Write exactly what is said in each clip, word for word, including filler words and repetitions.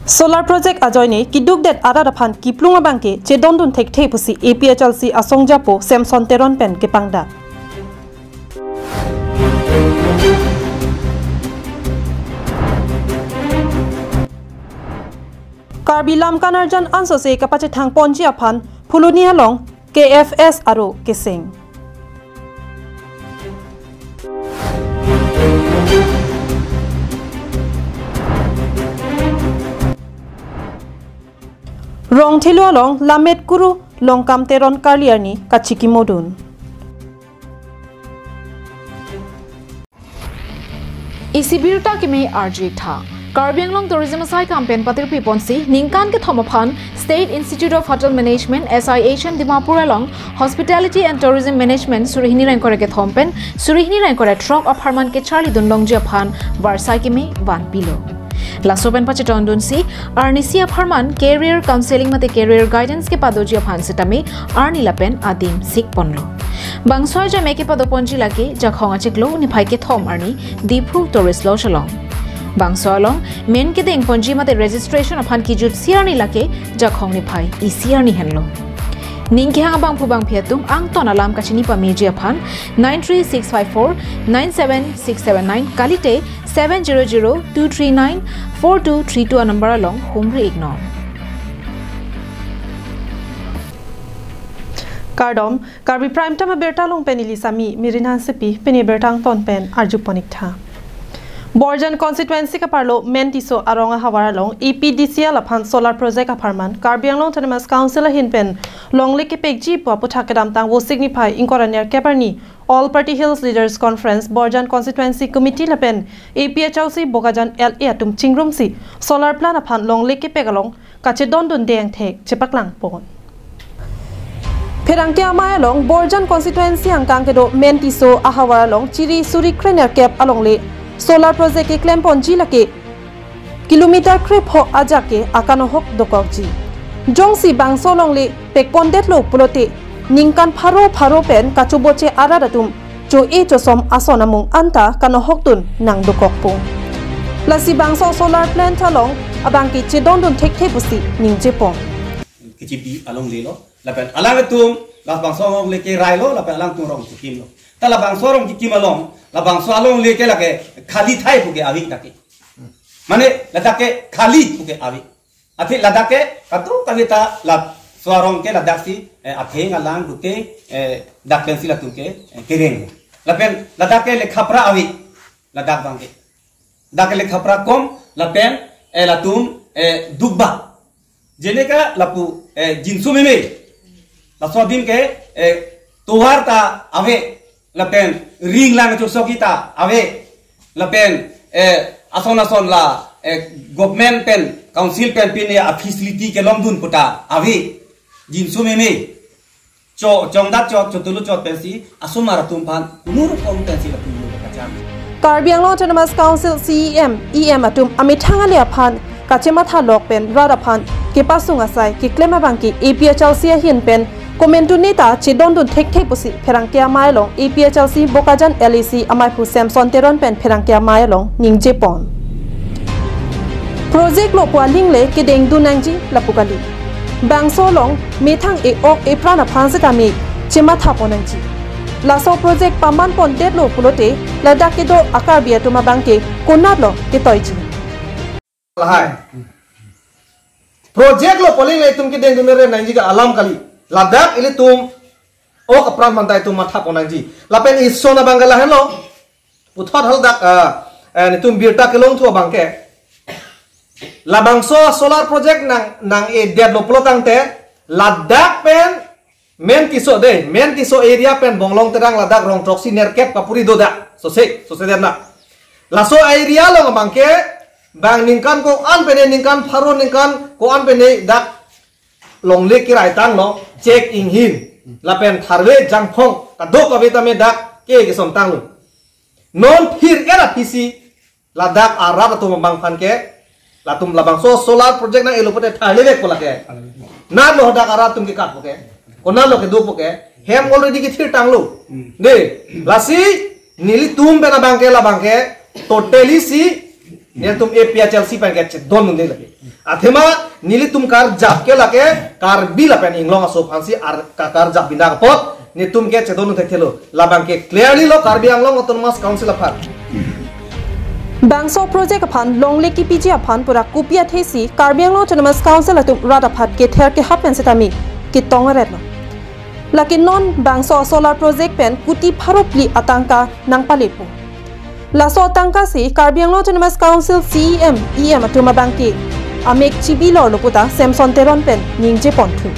Solar project ajoine kidukdet arat aphan kiplung abangke chedondun thekthe pusi A P H L C asongjapo Samson Teron pen kepangdak. Karbi lam kanarjan ansose kapachethang ponji aphan Phuloni along K F S aro keseng. Rongthelu along Lamet Kuru Longkam Teron Karli arni kachikimodun. Isi birta keme arju-ik tha. Karbi Anglong Tourism asai campaign patirpi ponsi ningkan kethom aphan State Institute of Hotel Management, S I H and Dimapur along Hospitality and Tourism Management suri hini ingkoi ra kethom pen suri hini ingkoi ra throk apharman kecharlidun longji aphan varsai keme vanpilo. Laso pen pachetondunsi arnisi apharman career counseling mate career guidance kepadoji aphan sitame arni lapen adim sikponlo. Bangso ajame kepadoponji lake Jakhong achiklo niphai kethom arni Diphu Tourist Lodge along. Bangso along men kedengponji mate registration aphan kijutsi arni lake Jakhong niphai isi arni henlo. Ning kehang abangphu bangphi atum angton alam kachini pameji aphan nine three six five four nine seven six seven nine kalite seven zero zero two three nine four two three two anumber along humri-iknon. Kardom, Karbi Prime Time abirta along pen ili Sami, Mirin Hansepi, pini birta angton pen arjupon-ik tha. Borjan constituency kaparlo Mentiso arong ahavar along A P D C L aphan solar project apharman Karbi Anglong Autonomous Council ahin pen longle kepekji pu aputhak kedamtang Vosik niphai ingkoi ra nerkep arni All Party Hills Leaders Conference Borjan Constituency Committee lapen A P H L C Bokajan L A atum chingrumsi solar plant aphan longle kepek along kachedondunde angthek chepaklangpon. Pherangke amei along Borjan constituency angkang kedo Mentiso ahavar along chiri suri krenerkep alongle solar project keklemponji lake kilometer krepho ajak ke akanohok dokokji. Jongsi bangso alongle pekpondetlo pulote ningkan pharo pharo pen kachoboche arat atum cho-e chosom ason amung anta kanohokdun nangdokokpo. Lasi bangso solar plant along abangke chedondun thekthe pusi ningjepon. Kechibi alongle lo, lapen alangtum labangso alongle kerailo, lapen alangtum rong kekimlo. Ta labangso rong kekim along, labangso alongle ke lake khali thai puke ave dak ke. Mane ladak ke khali puke ave. Athe ladak ke katu kaveta la so arong ke ladaksi, eh, atheng alang gute, eh, dak pensi latum ke, eh, kereng. Lapen ladak ke lekhapra ave, ladak abangke. Dak ke lekhapra kom, lapen, eh, latum, eh, dukba. Jeneka lapu, eh, jinsu meme. Laso adim ke, eh, tovar ta ave. Lapen ring lang chusok ta ave. Lapen, eh, ason ason la, eh, government pen, council pen pine a-facility kelongdun pu ta ave. Jinsu meme. Cho, chongdat chot, chotulu chot pensi, asomar atum aphan, kunur kong pensi latum lo kacham. Karbi Anglong Autonomous Council C E M, E M atum amethang ale aphan kachematha lok pen rat aphan kepasung asai keklem abangke A P H L C ahin pen komantu neta chedondun thekthe pusi pherangke amei along A P H L C Bokajan L A C ameiphu Samson Teron pen pherangke amei along ningjepon. Project lo pu aling le kedengdun nangji lapu kali. Bangso along methang e-ok epran aphan setame chemathapon nangji. Laso project pamanpondetlo pulote ladak kedo a-Karbi atum abangke konatlo ketoiji. Lahai. Project lo pu aling le itum kedengdunre nangji ke alam kali. Ladak ilitum ok apran mantai itum mathapon nangji. Lapen ison abangke lahenlo. Puthot hal dak, ah, eh, netum birta kelongthu abangke. Labangso solar project nang, nang-edetlo pulo tangte, ladak pen Mentiso de, Mentiso area pen Bonglong Terang ladak rong throksi nerkep kapuri do dak. Sose, sose derna. Laso area along abangke, bang ningkan ko-an pene ningkan pharo ningkan ko-an pene dak longle keraitanglo, chek inghin, lapen tharve jangphong, kadokave tame dak ke kesomtanglo. Non phir era phisi, ladak arat atum abang aphan ke, latum labangso solar project nang-elo pote tharlevekpo lake. Natlo hadak arat atum ke kat po ke. Konatlo kedo po ke. Hem already kethirtanglo. Hmm. De, lasi, Nelitum pen abangke labangke totally si nelitum A P H L C pen ke chedondunde lake. Athema nelitum karjap ke lake Karbi lapen Inglong aso aphansi ar ka karjap bindak apot nelitum ke chedondun thekthelo. Labangke clearly lo Karbi Anglong Autonomous Council aphan. Bangso project aphan longle kipiji aphan pura kopi athesi Karbi Anglong Autonomous Council atum rat aphan kether kehap pen setame ketong aret lo. Lake non bangso solar project pen kuti pharo phli atangka nangpalepo. Laso atangka si Karbi Anglong Autonomous Council C E M, E M atum abangke amek chibilor lo puta Samson Teron pen ningje ponthu.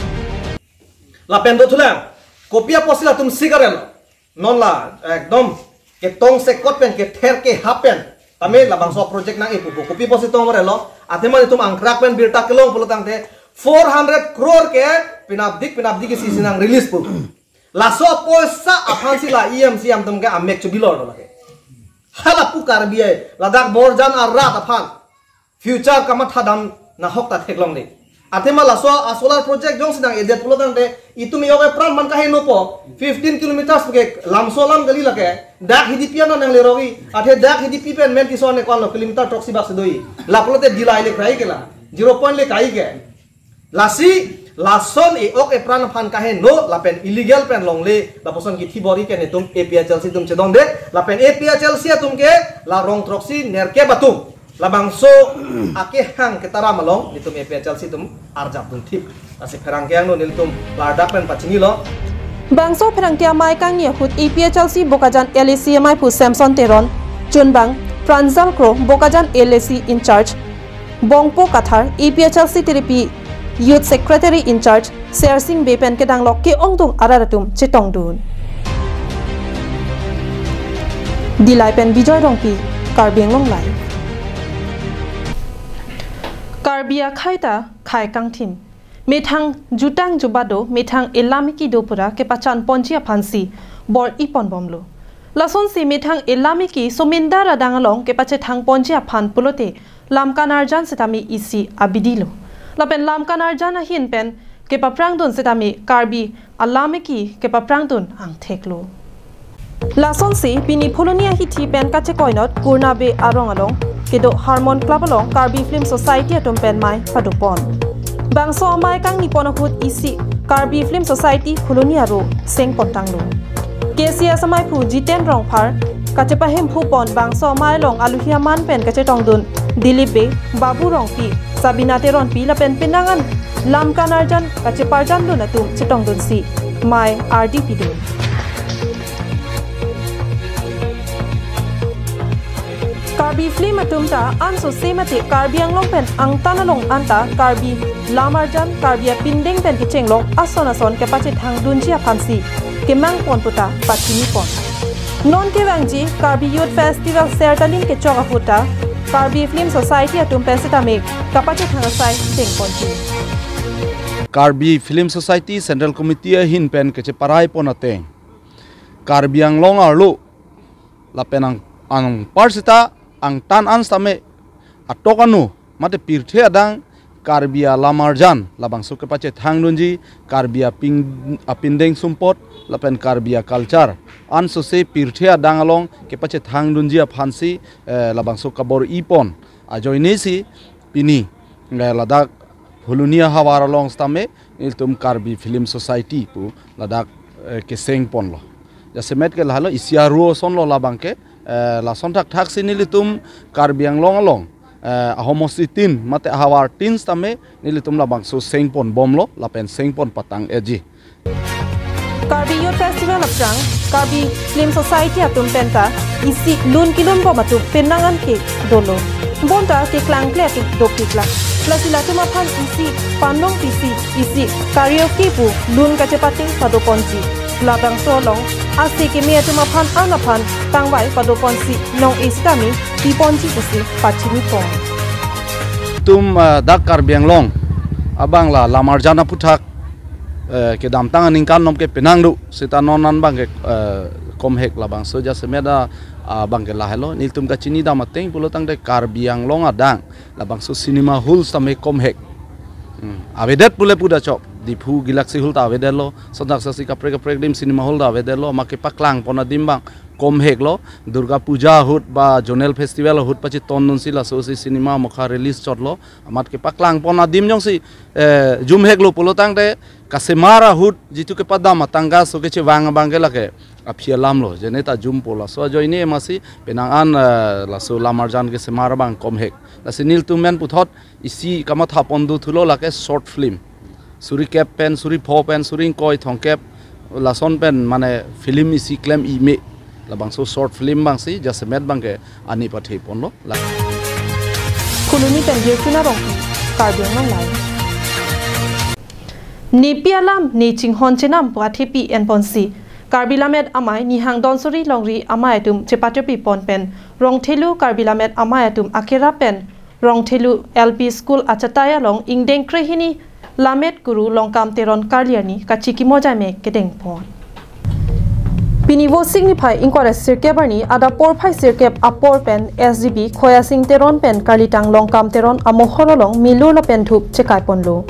Lapen dothulang, kopi apotsi latum sigarel. Non la, ekdom, ketong sekot pen, kether kehap pen. Tame labangso project nang-e pupo. Kopi apotsi tonggarel lo. Athema nelitum angkrak pen birta kelong pulo tangte, four hundred crore ke penapdik, penapdik isi isi nang release pu. Laso apoisa aphansi la E M C E M atum ke amek chibilor lo lake. Hala pu Karbi ai, ladak Borjan arat aphan future kamathadam nahok ta theklongle. Athema laso a solar project jongsi nang-edet pulo tangte, itum ejok epran man kahenopo, fifteen kilometers ke lamso alam kali lake, dak Hidipi an nanglerogi, athe dak Hidipi pen Mendikson ne ko-an lo kilometer throksi bak si do-i. La pulote Dillai le krai ke la, zero point le kai ke. Lasi, lason ejok epran aphan kaheno, lapen illegal pen longle, lapuson kithi bor-i ke nelitum A P H L C atum chedonde, lapen A P H L C atum ke, la rong throksi nerkep atum. Labangso akehang ketaram along, nelitum A P H L C atum arjap dunthip. Lasi pherangke angno nelitum ladak pen pachinilo. Bangso pherangke amei kangni ahut A P H L C Bokajan L A C amei aphu Samson Teron, chunbang Pranjal Kro, Bokajan L A C in charge, Bongpo Kathar, A P H L C Tiripi Youth Secretary in charge, Sersing Bey pen kedang lok ke-ongdung arat atum chetongdun. Dillai pen Bijoy Rongpi, Karbi Anglong Live. Karbi akhei ta khei kangthim. Methang jutang jubat do, methang elamiki do pura kepachan ponji aphansi bor-i ponbomlo. Lasonsi methang elamiki somindar adang along kepachethang ponji aphan pulote lamkan arjan setame isi abidi lo. Lapen lamkan arjan ahin pen kepaprangdun setame Karbi alamiki kepaprangdun angthek lo. Lasonsi pini Phuloni ahithi pen kachekoinot Kurna Bey arong along kedo Harmon Club along Karbi Film Society atum pen mei padopon. Bangso amei kangni pon ahut isi Karbi Film Society Phuloni aro seng pontanglo. K C S amei aphu Jiten Rongphar kachepahemphu pon bangso amei along aluhi aman pen kachetongdun Dilip Bey, Babu Rongpi, Sabina Teronpi lapen penang an lamkan arjan kacheparjandun atum chetongdunsi mei ardi pidun. Karbi film atum ta ansose mate Karbi Anglong pen angtan along anta Karbi lamarjan, Karbi apindeng pen kechenglong ason ason kepachethangdunji aphansi kemang pon puta pachini pon. Non kevangji Karbi Youth Festival Sertalin kechok ahut ta Karbi Film Society atum pen setame kapachethang asai dengponji. Karbi Film Society Central Committee ahin pen kacheparai pon ateng, Karbi Anglong arlo lapen ang, anpar seta angtan an setame atok anu mate pirthe adang Karbi alamarjan labangso kepachethangdunji, Karbi aping, apindeng sumpot lapen Karbi aculture ansose pirthe adang along kepachethangdunji aphansi, eh, labangso kabor-i pon ajoinesi pini, eh, ladak Phuloni ahavar along setame nelitum Karbi Film Society pu ladak, eh, keseng ponlo. Jasemet ke lahelo isi aro ason lo labangke, eh, lason thakthaksi nelitum Karbi Anglong along, eh, ahomosti tin mate ahavar tin setame nelitum labangso seng ponbomlo lapen seng pon patang-etji. Karbi Youth Festival aphrang Karbi Film Society atum penta isi lun kilun bom atum penang an ke dolo. Bonta keklangkle atum dopiklang. Lasi latum aphan isi panong pisi isi karaoke pu lun kachepateng padoponji. Labangso along ase keme atum aphan an aphan tangvai padoponsi nong-e setame piponji pusi pachini pon. Tum, ah, dak Karbi Anglong abang la lamarjan aputhak, eh, kedamtang aningkan nom ke penang do, seta non an abangke, eh, komhek labangso jasemet a, ah, abangke lahelo, nelitum kachinidam ateng pulo tangte Karbi Anglong adang labangso cinema hall setame komhek. Hmm, avedet pule pu da chok. Diphu Galaxy Hall ta avedetlo, sontak sasi kaprek kaprek adim cinema hall ta avedetlo, amat kepaklang pon adim abang komheklo, Durga Puja ahut ba zonal festival ahut pachetongdunsi laso si cinema mokha release chotlo, amat kepaklang pon adim jongsi, eh, jumheklo pulo tangte kasemar ahut jitu kepadam atangka so kechevang abang ke lake aphi alamlo, jene ta jumpo laso ajoine amatsi penang an, eh, laso lam arjan kesemar abang komhek. Lasi nelitum pen puthot isi kamatha pon dothulo lake short film. Suri kep pen, suri pho pen, suri ingkoi thomkep, lason pen mane film isi klem ime. Labangso short film abangsi jasemet abang ke ani pathe ponlo. La- Phuloni pen Jirchuna Rongpi, Karbi Anglong Live. Nepi alam, ne chinghon chenam pu athepi enponsi Karbi Lammet Amei Nihang Donsuri Longri Amei atum chepathupi pon pen Rongthelu Karbi Lammet Amei atum akerap pen Rongthelu L P School achatai along ingdeng krehini Lammet Kuru Longkam Teron karli arni kachikimo ajaimek kedeng pon. Pini Vosik niphai ingkoi ra sirkep arni adap porphai sirkep apor pen S D P Khoyasing Teron pen karlitang Longkam Teron amohor along milur lapen dhup chekai ponlo.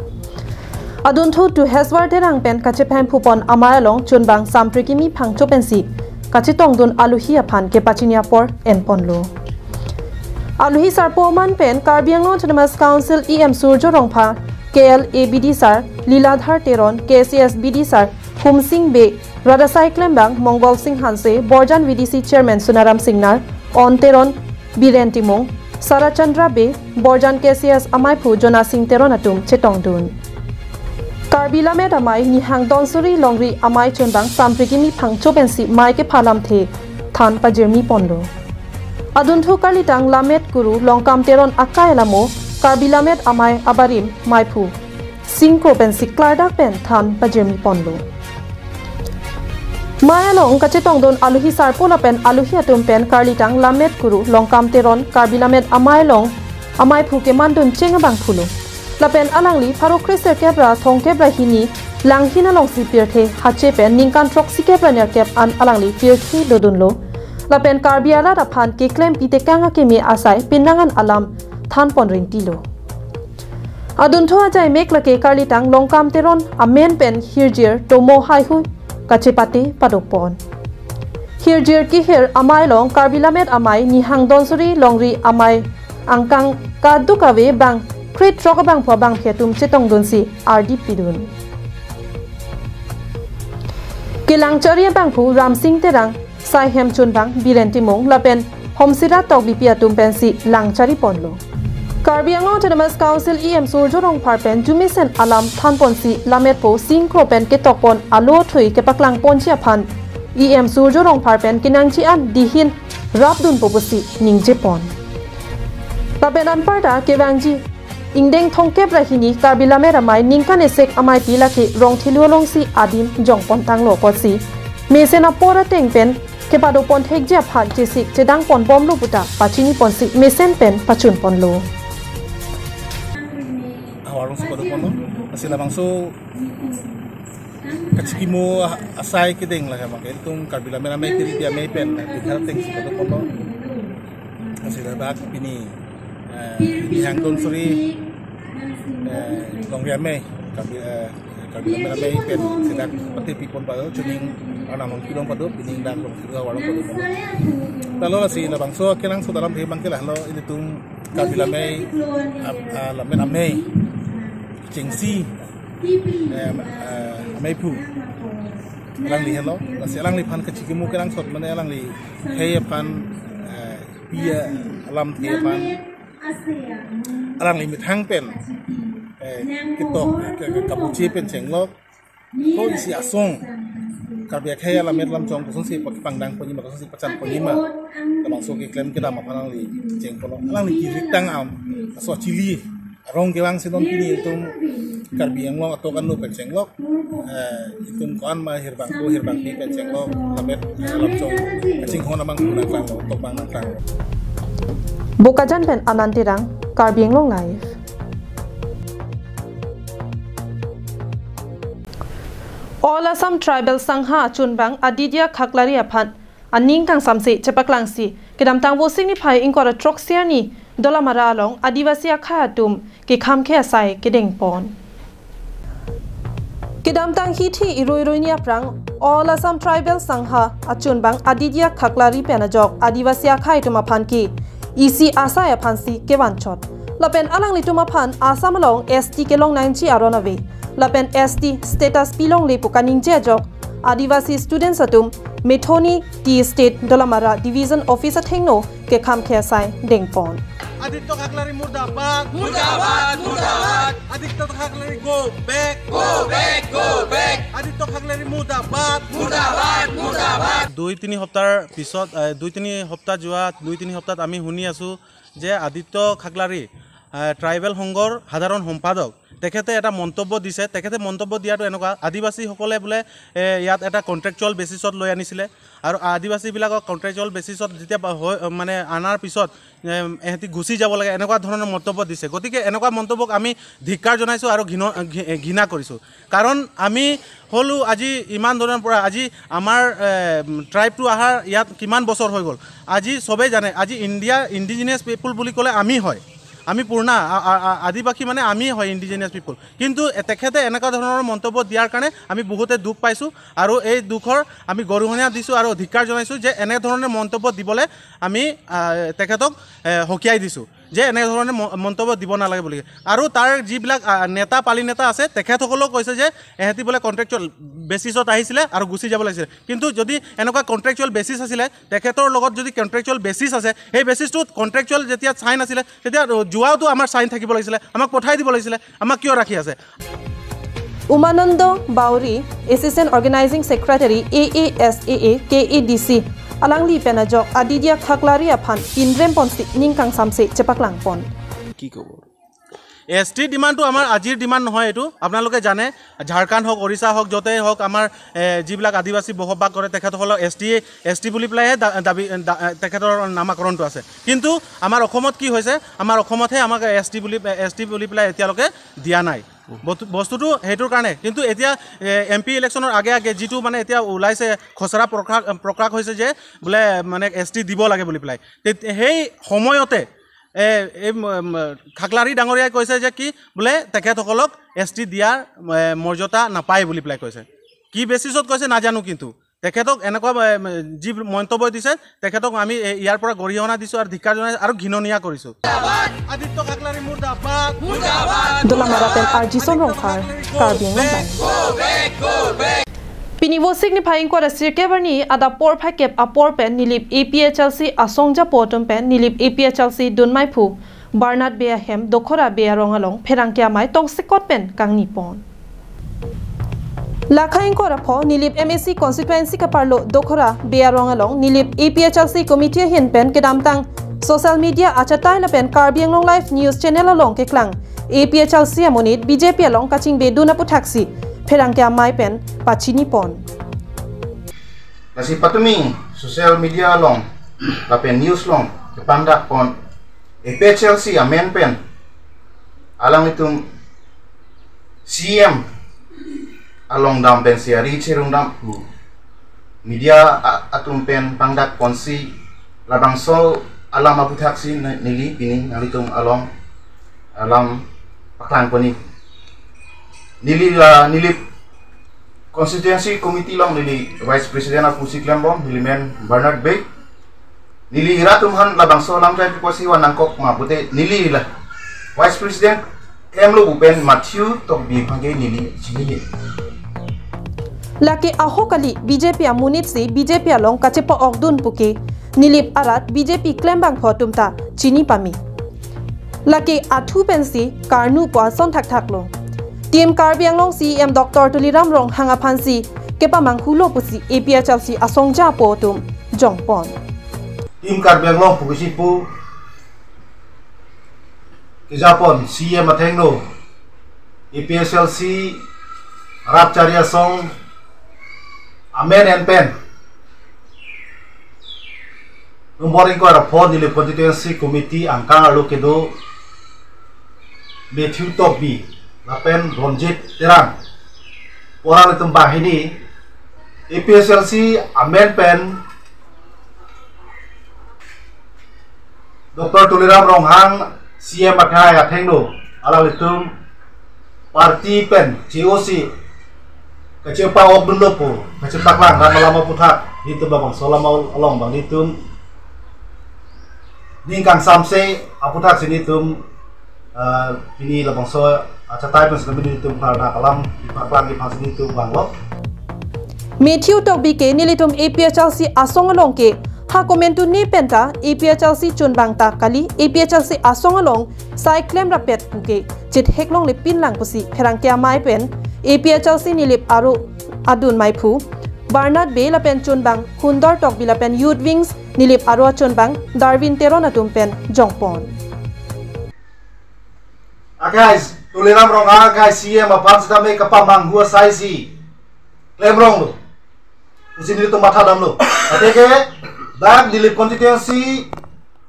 Adunthu Duheswar Terang pen kachepemphu pon amei along chunbang Samprikimi Phangcho pensi kachetongdun aluhi aphan kepachini apor enponlo. Aluhi sarpo aman pen Karbi Anglong Autonomous Council E M Surjo Rongphar, K L A B D sir Liladhar Teron, K C S B D sir Humsing Bey, rat asai klembang Mongol Sing Hanse, Borjan V D C Chairman Sunaram Singnar, On Teron, Biren Timung, Sara Chandra Bey, Borjan K C S amaiphu Jona Sing Teron atum chetongdun. Karbi Lammet Amei Nihang Donsuri Longri Amei chunbang Samprikimi Phangcho pensi mei kepha alamthe than pajirmi ponlo. Adunthu karlitang Lammet Kuru Longkam Teron akai alamo Karbi Lammet Amei abarim meiphu singkro pensi klardak pen than pajirmi ponlo. Mei along kachetongdun aluhi sarpo lapen aluhi atum pen karlitang Lammet Kuru Longkam Teron Karbi Lammet Amei along ameiphu kemandun cheng abang pulo. Lapen alangli pharo kre sirkep ra thomkep ra hini Langhin alongsi pirthe hache pen ningkan throksikep ra nerkep an alangli pirthe dodunlo. Lapen Karbi arat aphan keklem pitekang akeme asai penang an alam than pon ringtilo. Adunthu ajaimek lake karlitang Longkam Teron amen pen hirjir tomo haihui kachepate padopon. Hirjir kehir amei along Karbi Lammet Amei Nihang Donsuri Longri Amei angkang kaduk ave bang kre throk abangphu abangphi atum chetongdunsi ardi pidun. Kelangchari abangphu Ramsing Terang, saihem chunbang Biren Timung lapen Homsira Tokbipi atum pensi langchari ponlo. Karbi Anglong Autonomous Council E M Surjo Rongphar pen jumesen alam than ponsi Lammetpo singkro pen ketok pon alo thui kepaklang ponji aphan E M Surjo Rongphar pen kenangji an dihin rapdunpo pusi ningje pon. Lapen anparta kevangji ingdeng thomkep ra hini Karbi Lammet Amei ningkan esek ameipi lake Rongthelu alongsi adim jong pon tanglo apotsi mesen apor ateng pen kepado pon thekji aphan chesik chedang pon bomlo puta pachini ponsi mesen pen pachun ponlo. Havar alongsi pado ponlo. Lasi labangso kachikimo asai kedeng lake abang ke itum Karbi Lammet Amei kiri pi amei pen Bihar atengsi pado ponlo. Lasi ladak pini, eh, Nihang Donsuri, eh, Longri Amei, Karbi, eh, Karbi Lammet Amei pensi dak patepi pon pado, chuning arnam along kilong pado, pining dak along kilong havar along pado. Lalo lasi labangso kenangsot alamthe abang ke lahelo, ilitum Karbi Lammet, ap-, ah, Lammet Amei chengsi, eh, eh, ameiphu alangli helo, lasi alangliphan kachikimo kenangsot mane alangli hei aphan, eh, pi alamthe aphan alangli methang pen, eh, ketok, ke, ke, kabuche pen chenglok. Ko isi asong Karbi akhei alammet lamchong kosonsi pakipangdang ponji ma, kosonsi pachan ponji ma, labangso keklem kedam aphan alangli cheng ponlo. Alangli kiriktang am aso chili arong kevangsi non pini itum Karbi Anglong atok anu pen chenglok, eh, itum ko-an ma hirbang ko hirbangpi pen chenglok, lammet, eh, lamchong kachinghon abang nangklanglo, tokbang nangklanglo. Bokajan pen Anand Terang, Karbi Anglong Live. All Assam Tribal Sangha achunbang Aditya Khaklari aphan aning kangsamse chepaklangsi kedamtang Vosik niphai ingkoi ra throksi arni Dolamara along Adivasi akhei atum kekhamkhe asai kedeng pon. Kedamtang hithi irui ruini aphrang All Assam Tribal Sangha achunbang Aditya Khaklari pen ajok Adivasi akhei atum aphan ke isi asai aphansi kevanchot. Lapen alanglitum aphan Assam along S T kelong nangji aron ave. Lapen S T status pilongle pu kaningje ajok Adivasi students atum Methoni Tea Estate Dolamara Division Office athengno kekham ke asai dengpon. Aditya Khaklari murdabad. Murdabad, murdabad. Aditya Khaklari go back. Go back, go back. Aditya Khaklari murdabad. Murdabad, murdabad. দুই তিনি সপ্তাহৰ পিছত, এ, দুই তিনি সপ্তাহ যোৱা দুই তিনি সপ্তাহত আমি শুনি আছো যে আদিত্য খাগলাৰী, এ, ট্ৰাইবেল সংঘৰ সাধাৰণ সম্পাদক, তেখেতে এটা মন্তব্য দিছে। তেখেতে মন্তব্য দিয়াটো এনেকুৱা, আদিবাসীসকলে বোলে, এ, ইয়াত এটা কণ্ট্ৰেকচুৱেল বেচিছত লৈ আনিছিলে আৰু আদিবাসীবিলাকক কণ্ট্ৰেকচুৱেল বেচিছত যেতিয়া বা হয়, মানে অনাৰ পিছত, এ, এহেঁতি গুচি যাব লাগে, এনেকুৱা ধৰণৰ মন্তব্য দিছে। গতিকে এনেকুৱা মন্তব্যক আমি ধিক্কাৰ জনাইছোঁ আৰু ঘিণ-, ঘি-, ঘৃণা কৰিছোঁ। কাৰণ আমি হ'লো আজি ইমান দিনৰ পৰা, আজি আমাৰ, এ, ট্ৰাইবটো অহাৰ ইয়াত কিমান বছৰ হৈ গ'ল, আজি চবেই জানে। আজি ইণ্ডিয়া, ইণ্ডিজিনাছ পিপল বুলি ক'লে আমি হয়, আমি পুৰণা আ-, আ-, আ-, আদিবাসী, মানে আমি হয় ইণ্ডিজিনাছ পিপল। কিন্তু এ-, তেখেতে এনেকুৱা ধৰণৰ মন্তব্য দিয়াৰ কাৰণে আমি বহুতে দুখ পাইছোঁ আৰু এই দুখৰ আমি গৰিহণা দিছোঁ আৰু ধিক্কাৰ জনাইছোঁ যে এনেধৰণে মন্তব্য দিবলৈ আমি, আ, তেখেতক, এ, সকীয়াই দিছোঁ যে এনেধৰণে ম-, মন্তব্য দিব নালাগে বুলি। আৰু তাৰ যিবিলাক, আ, নেতা, পালি নেতা আছে, তেখেতসকলেও কৈছে যে এহেঁতি বোলে কণ্ট্ৰেকচুৱেল বেচিছত আহিছিলে আৰু গুচি যাব লাগিছিলে। কিন্তু যদি এনেকুৱা কণ্ট্ৰেকচুৱেল বেচিছ আছিলে, তেখেতৰ লগত যদি কণ্ট্ৰেকচুৱেল বেচিছ আছে, সেই বেচিছটোত কণ্ট্ৰেকচুৱেল যেতিয়া চাইন আছিলে, তেতিয়া যোৱাওতো আমাৰ চাইন থাকিব লাগিছিলে, আমাক পঠাই দিব লাগিছিলে, আমাক কিয় ৰাখি আছে? Umanando Bauri, Assistant Organizing Secretary, A A S A A, K A D C, alangli pen ajok Aditya Khaklari aphan pinrem ponsi ning kangsamse chepaklangpon. কি ক'ব? এছ টিৰ ডিমাণ্ডটো আমাৰ আজিৰ ডিমাণ্ড নহয়, এইটো আপোনালোকে জানে। ঝাৰখণ্ড হওক, ওড়িশা হওক, য'তেই হওক, আমাৰ, এ, যিবিলাক আদিবাসী বসবাস কৰে, তেখেতসকলক এছ টি, এছ টি বুলি পেলাইহে দা-, দাবী, দা-, তেখেতৰ নামাকৰণটো আছে। কিন্তু আমাৰ অসমত কি হৈছে? আমাৰ অসমতহে আমাক এছ টি বুলি, এছ টি বুলি পেলাই এতিয়ালৈকে দিয়া নাই। বস্তু-, বস্তুটো সেইটোৰ কাৰণে। কিন্তু এতিয়া, এ, এম পি ইলেকশ্যনৰ আগে আগে যিটো, মানে, এতিয়া ওলাইছে, খচৰা প্ৰকাশ, প্ৰকাশ হৈছে যে বোলে, মানে, এছ টি দিব লাগে বুলি পেলাই। তে-, সেই সময়তে, এ, এই ম-, ম-, খাগলাৰী ডাঙৰীয়াই কৈছে যে কি বোলে, তেখেতসকলক এছ টি দিয়াৰ, এ, মৰ্যাদা নাপায় বুলি পেলাই কৈছে। কি বেচিছত কৈছে নাজানো, কিন্তু তেখেতক এনেকুৱা, এ, ম-, যি মন্তব্য দিছে, তেখেতক আমি, এ, ইয়াৰ পৰা গৰিহণা দিছোঁ আৰু ধিক্কাৰ জনাই আৰু ঘৃণনীয় কৰিছোঁ। আদিত্য খাগলাৰী মুৰ্দাবাদ। Dolamara pen R G Sonrongphar, Karbi Anglong Live. Pini Vosik niphai ingkoi ra sirkep arni adap porphai kep apor pen Nilip A P H L C asongja apo atum pen Nilip A P H L C dunmaiphu Bernard Bey ahem Dokhora Bey arong along pherangke amei tongsekot pen kangnipon. Lakhai ingkoi ra pho Nilip M A C constituency kaparlo Dokhora Bey arong along Nilip A P H L C committee ahin pen kedamtang social media achatai lapen Karbi Anglong Live News Channel along keklang A P H L C amonit B J P along kachingbedun aputhaksi pherangke amei pen pachinipon. Lasi patumi social media along lapen news along kepangdakpon A P H L C amen pen alanglitum C M along dam pensi ari cherung dam pu media a-, atum pen pangdakponsi labangso alam aputhaksi ne-, neli pini nanglitum along alam paklangpon-i. Neli la, Nilip Constituency Committee along neli Vice President apusi klembom, neli men Bernard Bey. Neli rat atum aphan labangso alam jai piposi wa nangkok ma pute neli la Vice President klemlo pu pen Matthew Tokbi aphan ke neli chinine. Lake ahok kali B J P amonit si B J P along kachepa-okdun puke Nilip arat B J P klembangpho atum ta chini pame. Lake athu pensi karnu pu ason thakthaklo. Team Karbi Anglong C E M Doctor Tuliram Ronghang aphansi kepamanghulo pusi A P H L C asongja apo atum jongpon. Team Karbi Anglong pusi pu kejapon C E M athengno A P H L C rat chari asong amen en pen nombor ingkoi ra pho Nilip Constituency Committee angkang arlo kedo Matthew Tokbi lapen Ronjit Terang pu alanglitum banghini A P H L C amen pen Doctor Tuliram Ronghang C E M akhai athengno alanglitum party pen C O C Kachepa-ok dunlo pu, kachepaklang ram alam aputhak, nelitum labangso alam along abang nelitum ning kangsamse aputhak si nelitum, ah, pini labangso achatai pen si nelitum parda kalam ipaklang iphan si nelitum vanglo. Matthew Tokbi ke nelitum A P H L C asong along ke ha komantu ni penta A P H L C chunbang ta kali, A P H L C asong along sai klem rapet puke chethek longle pinlang pusi pherangke amei pen A P H L C Nilip aro adun maiphu Barnard Bey lapen chunbang Khundor Tokbi lapen Youth Wings Nilip aro achunbang Darwin Teron atum pen jongpon. Akai, Tuliram Ronghang akai C E M aphan sitame kapamanghu asai si klemrong lo. Pusi nelitum matha damlo. Athe ke dak Nilip constituency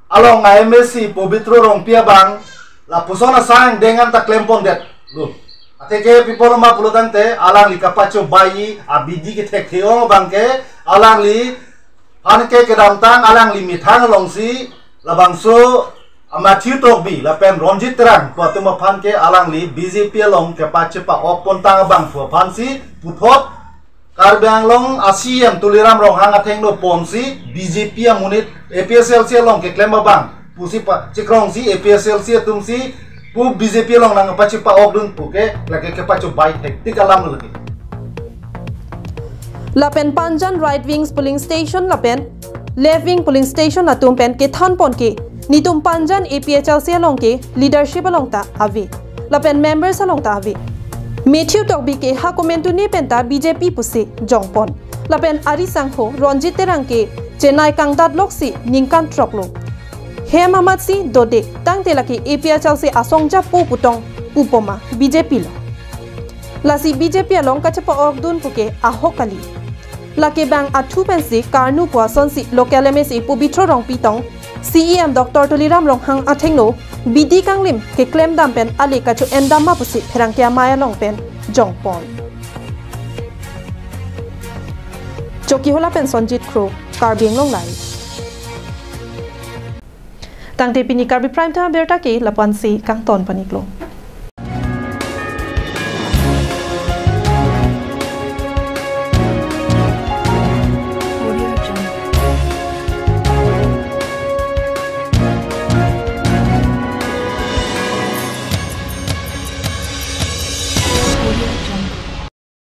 along a M A C Pobitro Rongpi abang lapuson asai angdeng an ta klempondetlo. Athe ke pi apotlo ma pulotangte alangli kapachobai abidi kethekthe ong abang ke alangliphan ke kedamtang alangli methang alongsi labangso a Matthew Tokbi lapen Ronjit Terang pu atum aphan ke alangli B J P along kepachepa-ok pontang abangphu aphansi puthot Karbi Anglong a C E M Tuliram Ronghang athengno ponsi B J P amonit A P H L C along keklem abang pusi pachikrongsi A P H L C atumsi pu B J P along nangpachepa-ok dun puke lake kepachobai thektik alam lake. Lapen Panjan Right Wings Polling Station lapen Left Wing Polling Station atum pen kethanpon ke nelitum Panjan A P H L C along ke leadership along ta ave lapen members along ta ave. Matthew Tokbi ke ha komantu ni penta B J P pusi jongpon. Lapen ari sangho Ronjit Terang ke Chennai kangdat loksi ningkan throk lo. Hem amatsi dode tangte lake A P H L C asong japo putong pupoma B J P lo. Lasi B J P along kachepa-ok dun puke ahok kali. Lake bang athu pensi karnu pu asonsi local M A C Pobitro Rongpi tong C E M Doctor Tuliram Ronghang athengno bidi kanglim keklem dam pen ale kacho-en dam ma pusi pherangke amei along pen jongpon. Chokihola pen Sonjit Kro, Karbi Anglong Live. Tangte pini Karbi Prime Time abirta ke lapu-ansi kangton pon-iklo.